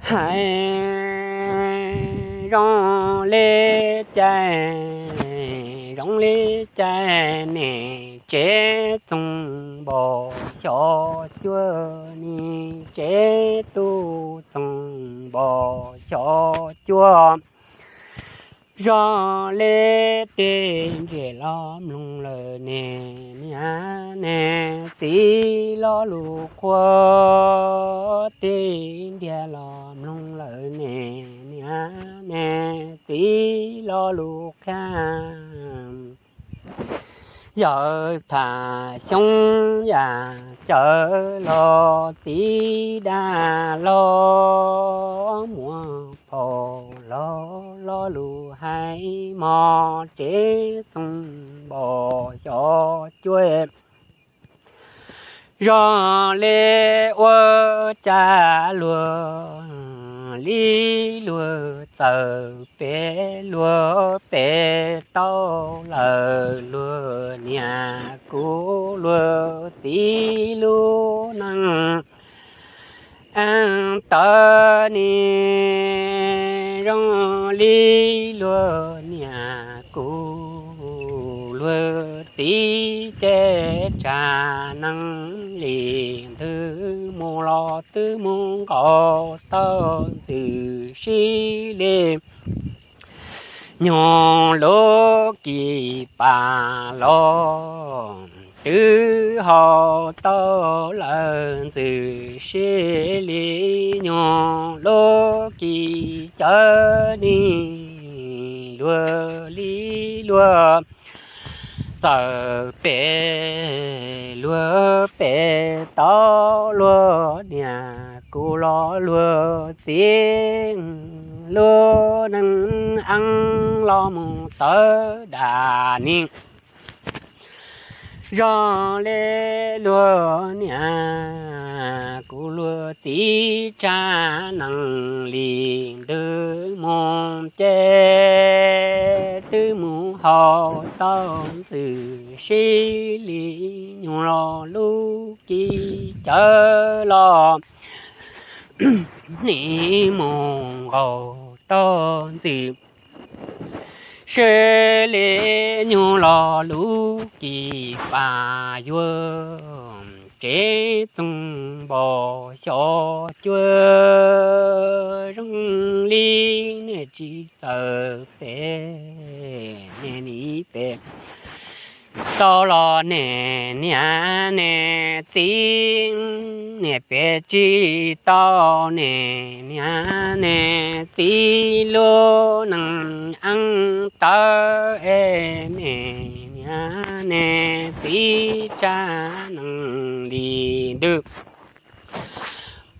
Hais zoo li cas, zoo li cas niam tsev txoos npos xyov cuaj, niam tsev tub txoos npos xyov cuaj. Zoo li tej ntiag los mloog lawm ne, niam ne txiv, lo lus qhuab tej ntiag los mloog lawm ne, niam ne txiv, lo lus qhia. Yawg tham xyoo yam cawv los, txiv dag los, muam phauj los, lo lus hais mos tsev txoos npos xyov cuaj. Zoo li ua cas luag li luag txawm pem, luag pem tau lawm luag niam kuv luag txiv lub neej tawv ni. Zoo li luag niam kuv luag txiv ces tsa neej li ntws mus los twb mus nkaus tau ntxwm sib li. Nyuag lub kis pas los twb haus tau lawm ntxwm sib li. Nyuag lub kis cawv ni luag li luag txawm pem, luag pem tau luag niam kuv los luag txiv lub neej eeb los mus tawv dam ni. Zoo li luag niam kuv luag txiv tsa neej li ntws mus ces twb mus haus tau ntxwm sib li. Nyuag los lub kis cawv los nim mus nkaus tau ntxwm sib li. Nyuag los lub kis pas yuav tsev txoos npos xyov cuaj. Zoo li niam tsis txawm pem, niam nim pem tau los ne, niam ne txiv, niam pem tsis tau ne, niam ne txiv lub neej eeb tawv es ne, niam ne txiv tsa neej li ntws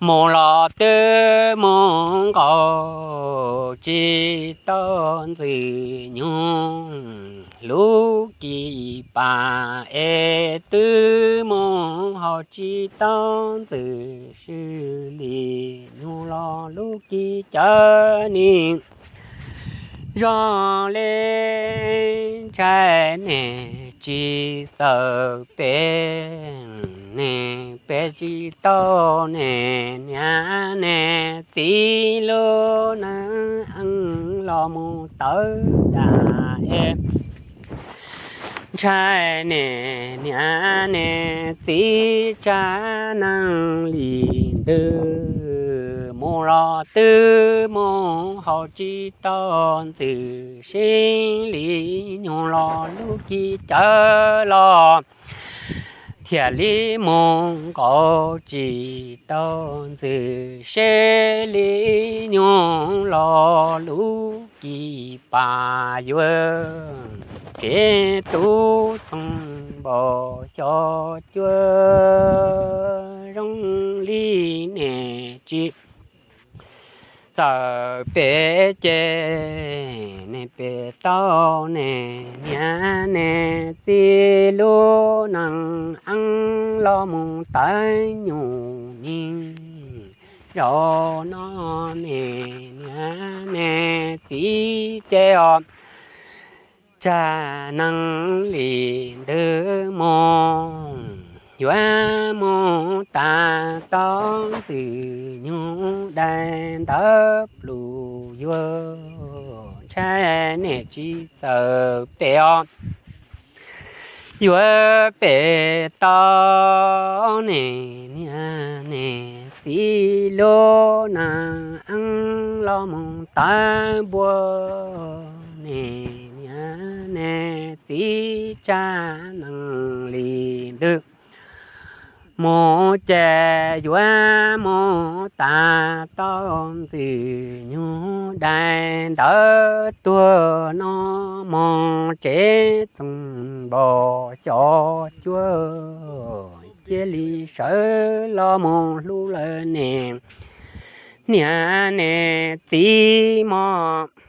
mus los twb mus nkaus tsis tau ntxwm. Nyuag lub kis pas es twb mus haus tsis tau ntxwm sib li. Nyuag los lub kis cawv ni zoo li ntshai ne tsis txawm pem, ne pem tsis tau ne, niam ne txiv lub neej eeb los mus tawv dam es ntshai ne, niam ne txiv tsa neej li ntws mus los twb mus haus tsis tau ntxwm sib li. Nyuag los lub kis cawv los thiaj li mus nkaus tsis tau ntxwm sib li. Nyuag los lub kis pas yuav tsev tub txoos npos xyov cuaj. Zoo li niam tsis txawm pem ces niam pem tau ne, niam ne txiv lub neej eeb los mus tawv nyuj ni. Zaum no ne, niam ne txiv ces os tsa neej li ntws mus, yuav mus tas tau ntxwm nyuag dai ntawv plus yuav ntshai nej tsis txawj pem os. Yuav pem tau nej niam nej txiv lub nas eeb los mus tawv npua, nej niam nej txiv tsa nees li ntwg mus ces yuav mus tas tau ntxwg nyug dai ntawv tuag no mog, tsev txoos npos xyov cuab cia li sawv los mus hlub lawv ne, niam ne txiv mog.